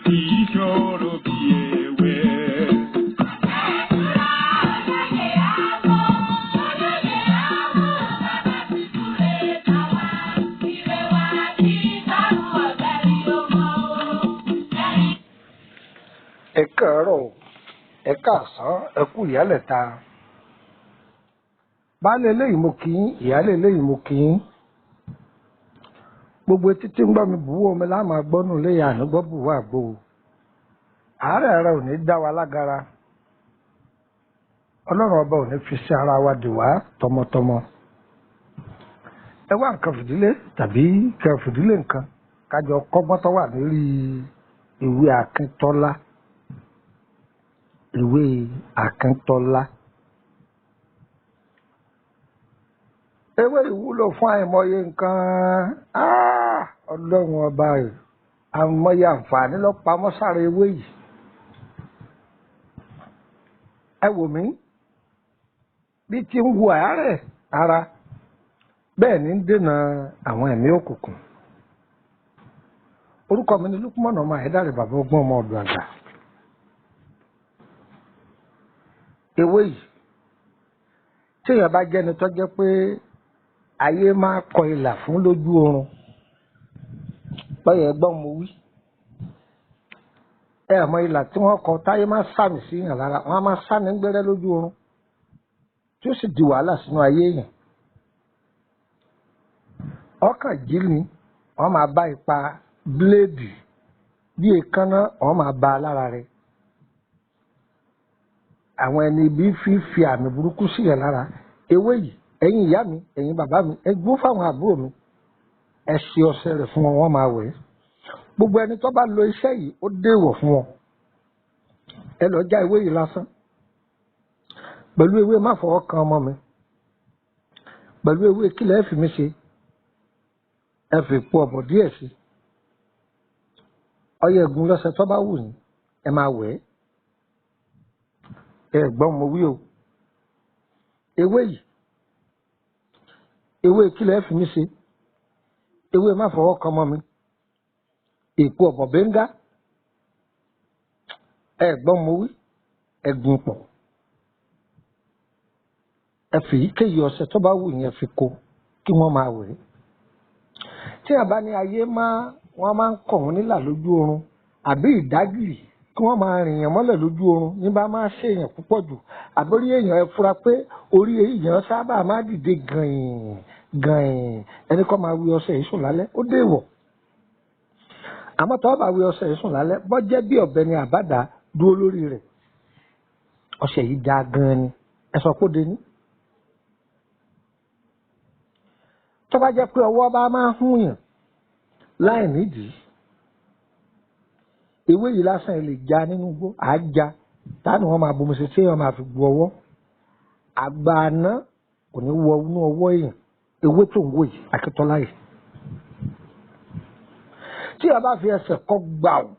Kì í ṣòro bí ewé. Ẹ káàárọ̀, ẹ káàsán, ẹ kú ìyálẹ̀ta. Baálé eléyìí mo kí yín, ìyáálé eléyìí mo kí yín. Gbogbo etí tí ń gbọ́ mi bùwọ́ omi láàmú agbọ́nù léyà ànágbọ́ bùwọ́ àgbo o. Àárẹ̀ ara ò ní dá wa lágara. Ọlọ́run ọba ò ní fi sí ara wa dì wá tọmọtọmọ. Ẹ wá nǹkan fìdílé tàbí kẹ fìdílé nǹkan kájọ kọ́gbọ́n tó wà lórí ìwé Akíntọ́lá. Ìwé Akíntọ́lá. Ewé ìwúlò fún àìmọye nǹkan. Ah! Ọlọ́run ọba rẹ̀, àìmọye àǹfààní ló pamọ́ sára ewé yìí. Ẹ wò mí, bí ti ń wo àárẹ̀ ara, bẹ́ẹ̀ ni ń dènà àwọn ẹ̀mí òkùnkùn. Orúkọ mi ni Lúkúmọ̀nà ọmọ Àyẹ́dàrẹ̀, bàbá ọgbọ́n ọmọ ọ̀dọ̀ àgbà. Ewé yìí, tí èèyàn bá jẹ́ni tó jẹ́ pé ayé máa kọ ilà fún lójú oorun, báyọ̀ ẹgbọ́n mo wí. Ẹ àmọ́ ilà tí wọ́n kọ táyé máa sàmì sí yàn lára, wọ́n á máa sàmì gbẹ́rẹ́ lójú oorun, tí ó sì di wàhálà sínú ayé èèyàn. Ọkàn jí ni wọ́n máa bá ipa bíléèdì bí èékánná, wọ́n máa bá a lára rẹ̀. Àwọn ẹni ibi fífi àmì burúkú sí yàn lára. Ewé yìí, ẹ̀yin ìyá mi, ẹ̀yin bàbá mi, ẹ gbó fáwọn àbúrò mi, ẹ ṣe ọṣẹ rẹ̀ fún wọn, wọ́n máa wẹ̀ ẹ́. Gbogbo ẹni tó bá lo iṣẹ́ yìí, ó déèwọ̀ fún wọn. Ẹ lọ já ewé yìí lásán pẹ̀lú ewé má fọwọ́ kan ọmọ mi, pẹ̀lú ewé kílẹ̀ ẹ fi mi ṣe, ẹ fi po ọ̀bọ̀ díẹ̀ sí i. Ọyẹ ẹ̀gún lọ́sẹ̀ tó bá wù yín, ẹ máa wẹ̀ ẹ́. Ẹ gbọ́n mo wí o. Ewé yìí, ewé kílẹ̀ ẹ fi mi ṣe, ewé má fọwọ́ kan ọmọ mi, èpo ọ̀bọ̀ bẹ́ńgá. Ẹ gbọ́n mo wí, ẹ̀gún pọ̀. Ẹ fi èyíkéyìí ọṣẹ tó bá wù yín, ẹ fi ko kí wọ́n máa wẹ̀ ẹ́. Tí a bá ní ayé máa wọ́n máa ń kọ̀ wọ́n nílà lójú oorun, àbí ìdágìrì kí wọ́n máa rìn yàn mọ́lẹ̀ lójú oorun ní bá máa ṣèyàn púpọ̀ jù, àbórí èèyàn ẹ fura pé orí èèyàn sábà máa dìde gànyìn gànyìn, ẹni kọ́ máa wí ọṣẹ yìí sùn lálẹ́, ó déèwọ̀. Àmọ́ tọ́ bá wí ọṣẹ yìí sùn lálẹ́, bọ́ jẹ́ bí ọ̀bẹ ni àbádá dúró lórí rẹ̀. Ọṣẹ yìí dáa gan-an ni, ẹ sọ pé ó de ní. Tó bá jẹ́ pé ọwọ́ bá máa hún yàn láì nídìí, ewé yìí lásán ẹ lè já nínú igbó, à á já táni wọ́n máa bomi sí tí wọ́n máa fi gbu ọwọ́. Àgbà àná kò ní wọ inú ọwọ́ èèyàn. Ewé tó ń wò yìí, Akíntọ́lá yìí, tí a bá fi ẹsẹ̀ kọ́ gbà ó,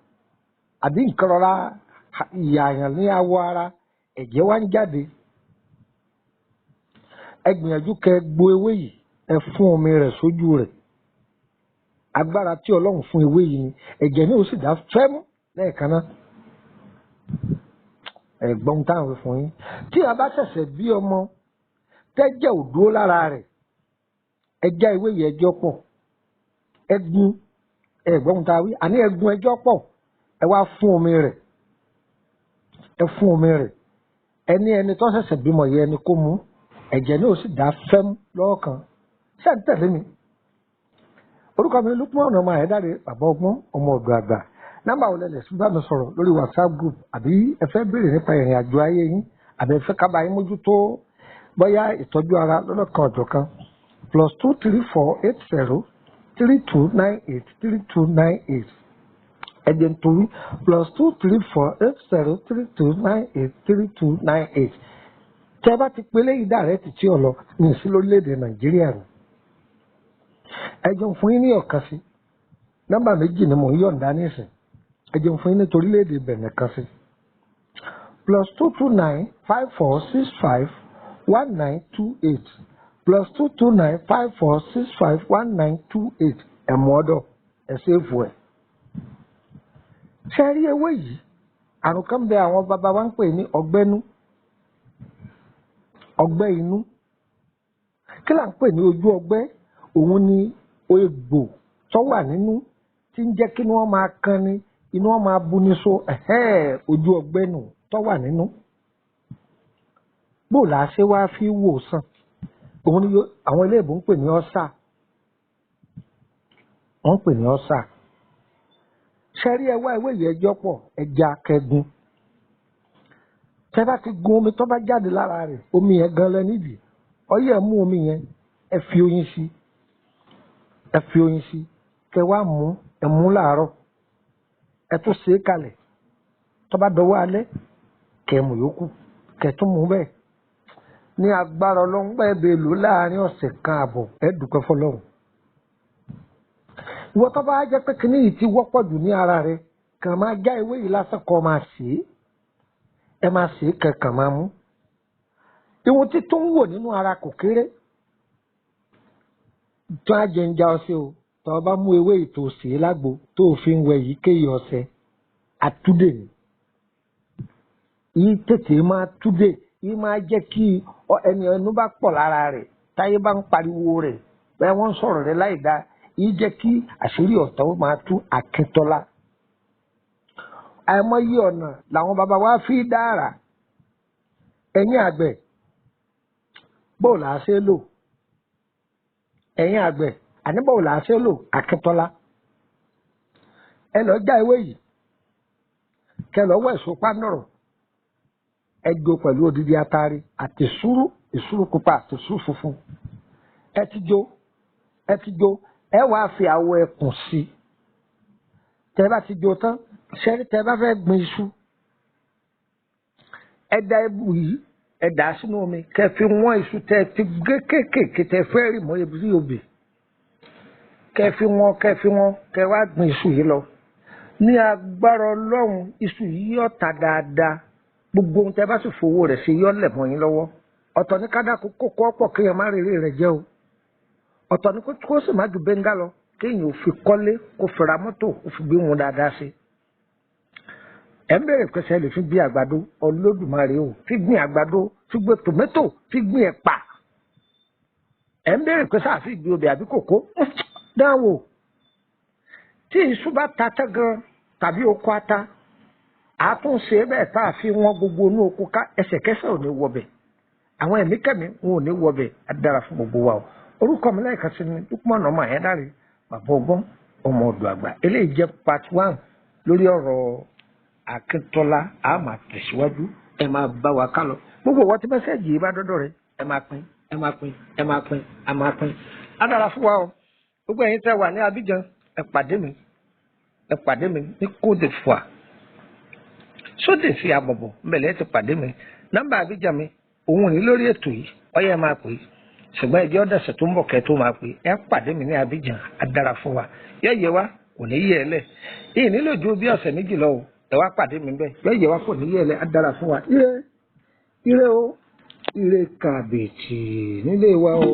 àbí nǹkan rọra ìyàyàn ní awọ ara, ẹ̀jẹ̀ wá ń jáde, ẹ gbìyànjú kẹ́ gbo ewé yìí, ẹ fún omi rẹ̀ sójú rẹ̀. Agbára tí Ọlọ́run fún ewé yìí ni ẹ̀jẹ̀ ní ó sì dá fẹ́mú lẹ́ẹ̀kan náà. Ẹ̀gbọ́n táwọn fún yín, tí a bá ṣẹ̀ṣẹ̀ bí ọmọ tẹ́jẹ̀ ò dúró lára rẹ̀, ẹ já ewé yìí, ẹjọ́ pọ̀, ẹgún. Ẹ̀gbọ́n tá a wí, àní ẹgún, ẹjọ́ pọ̀, ẹ wá fún omi rẹ̀, ẹ fún omi rẹ̀. Ẹni ẹni tó ṣẹ̀ṣẹ̀ bímọ yẹ ẹni kó mú, ẹ̀jẹ̀ ní ó sì dá fẹ́mú lọ́ọ̀kan. Ṣé ń tẹ̀lé mi? Orúkọ mi Lúkúmọ̀nà ọmọ Àyẹ́dàrẹ́, bàbá ọgbọ́n ọmọ ọ̀dọ̀ àgbà. Nọ́mbà wo lẹ lè fi bá mi sọ̀rọ̀ lórí WhatsApp group, àbí ẹ fẹ́ béèrè nípa ìrìn àjò ayé yín, àbí ẹ fẹ́ ká bá yín mójútó bóyá ìtọ́jú ara lọ́lọ́kan ọ̀jọ̀kan? +234 80 3298 3298. Ẹ̀jẹ̀ nítorí +234 80 3298 3298. Tẹ́ bá ti pélé yìí dàrẹ́tì tí ò lọ ní sí lórílẹ̀‐èdè Nàìjíríà ni. Ẹ jẹun fún yín ní ọ̀kan sí. Nọ́mbà méjì ni mò ń yọ̀ǹda nísìn. Ẹ jẹun fún yín ní torílẹ̀-èdè Bẹ̀nẹ̀ kan sí. +229 5465 1928, +229 5465 1928. Ẹ̀mú ọ̀dọ̀ ẹ̀ ṣèfù ẹ̀. Ṣe rí ewé yìí, àrùn kan bẹ àwọn bàbá wa ń pè ní ọgbẹ́nú, ọgbẹ́ inú. Kí là ń pè ní ojú ọgbẹ́? Òun ni egbò tó wà nínú tí ń jẹ́ kí inú wọn máa kan ni, inú wọn máa buni so, ojú ọgbẹ́ nù tó wà nínú. Bó là á ṣe wá fi wò sàn? Òun ni àwọn iléèbó ń pè ní ọ́sà. Wọ́n ń pè ní ọ́sà. Ṣe rí ẹwà ewé yìí, ẹjọ́ pọ̀, ẹja kẹgun. Tẹ bá ti gun omi tó bá jáde lára rẹ̀, omi yẹn gan lẹ nídìí. Ọyẹ́ ẹ mú omi yẹn, ẹ fi oyin sí, ẹ fi oyin sí, kẹ wá mú, ẹ mú láàárọ̀. Ẹ tún ṣe é kalẹ̀. Tó bá dọwọ́ alẹ́, kẹ mú yòókù, kẹ tún mú bẹ́ẹ̀. Ní agbára Ọlọ́run, bẹ́ẹ̀ bẹ́ẹ̀ lò láàárín ọ̀sẹ̀ kan àbọ̀, ẹ dúpẹ́ fọlọ́run. Ìwọ tó bá jẹ́ pé kíní yìí ti wọ́pọ̀ jù ní ara rẹ, kàn máa já ewé yìí lásán kó máa sè é. Ẹ máa sè é kẹ̀kàn máa mú. Ìwọ̀n tí tó ń wò nínú ara kò kéré. Tó á jẹ ń já ọṣẹ o, tó o bá mú ewé yìí tó sè é lágbo tó o fi ń wẹ èyíkéyìí ọṣẹ, àtúndè ni. Yìí tètè máa túdè, yìí máa jẹ́ kí ẹni ẹnu bá pọ̀ lára rẹ̀, táyé bá ń pariwo rẹ̀, bẹ́ẹ̀ wọ́n ń sọ̀rọ̀ rẹ̀ láì dáa, yìí jẹ́ kí àṣírí ọ̀tá ó máa tú Akíntọ́lá. Àìmọye ọ̀nà làwọn bàbá wa fi dára. Ẹ̀yin àgbẹ̀, bó là á ṣe lò? Ẹ̀yin àgbẹ̀, àní bó là á ṣe lò Akíntọ́lá? Ẹ lọ já ewé yìí, kẹ lọ wọ èso pánọ̀rọ̀, ẹ jó pẹ̀lú odidi atare àti ìṣúrú, ìṣúrú pupa àti ìṣúrú funfun. Ẹ ti jó, ẹ ti jó, ẹ wàá fi àwọ̀ ẹkùn sí i. Tẹ bá ti jó tán, ṣẹ́rí tẹ bá fẹ́ gbin iṣu, ẹ da ebù yìí, ẹ dà á sínú omi, kẹ fi wọ́n iṣu tẹ ti gé kéékèèké tẹ fẹ́ rì mọ́ ebí obì. Kẹ fi wọ́n, kẹ fi wọ́n, kẹ wá gbin iṣu yìí lọ. Ní agbára Ọlọ́run, iṣu yìí yóò ta dáadáa. Gbogbo ohun tẹ bá sì fowó rẹ̀ ṣe yóò lẹ̀ mọ́ yín lọ́wọ́. Ọ̀tọ̀ ní ká dáko kókó ọ̀pọ̀ kéèyàn má rèrè rẹ̀ jẹ́ o. Ọ̀tọ̀ ní kó sì má ju bẹ́ńgá lọ, kéèyàn ò fi kọ́lé, kó fi ra mọ́tò, kó fi gbé wọn dáadáa sí. Ẹ ń bèrè pé ṣé lè fi gbin àgbàdo? Olódùmarè o, fi gbin àgbàdo, fi gbin tòmẹ́tò, fi gbin ẹ̀pà. Ẹ ń bèrè pé ṣáà fi gbin obì àbí kòkó? Dáwò. Tí iṣu bá ta tán gan tàbí oko ata, àtúnṣe bẹ́ẹ̀ tá a fi wọ́n gbogbo inú oko ká, ẹsẹ̀kẹsẹ̀ ò ní wọbẹ̀. Àwọn ẹ̀mí kẹ́mi wọn ò ní wọbẹ̀. Á dára fún gbogbo wa o. Orúkọ mi lẹ́ẹ̀kan sí ni Lukman ọmọ Àyándáré, bàbá ọgbọ́n, ọmọ ọ̀dọ̀ àgbà. Eléyìí jẹ́ part 1 lórí ọ̀rọ̀ Akíntọ́lá. A máa tẹ̀síwájú, ẹ máa bá wa ká lọ. Gbogbo ìwọ tí mẹ́sẹ̀gì yìí bá dọ́dọ̀ rẹ, ẹ máa pín, ẹ máa pín, ẹ máa pín, ẹ máa pín. Á dára fún wa o. Gbogbo ẹ̀yin tẹ́ wà ní Abidjan, ẹ pàdé mi, ẹ pàdé mi ní Côte d'Ivoire. Sóde sí àbọ̀bọ̀, mbẹ̀lẹ́ ti pàdé mi. Nọ́mbà Abidjan mi, òun ní lórí ètò yìí, ọyẹ́ máa pè é. Ṣùgbọ́n ẹjọ́ dẹ̀sẹ̀ tó ń bọ̀ kẹ́ tó máa pè é. Ẹ pàdé mi ní Abidjan, á dára fún wa. Yẹ́yẹ wa kò ní yẹ ẹ lẹ̀. Ìyìn nílò ju bí ọ̀sẹ̀ méjì lọ o. Ẹ wá pàdé mi bẹ́ẹ̀. Yẹ́yẹ wa kò ní yẹ ẹ lẹ̀, á dára fún wa. Ire, ire o, ire kàbìtì nílé wa o.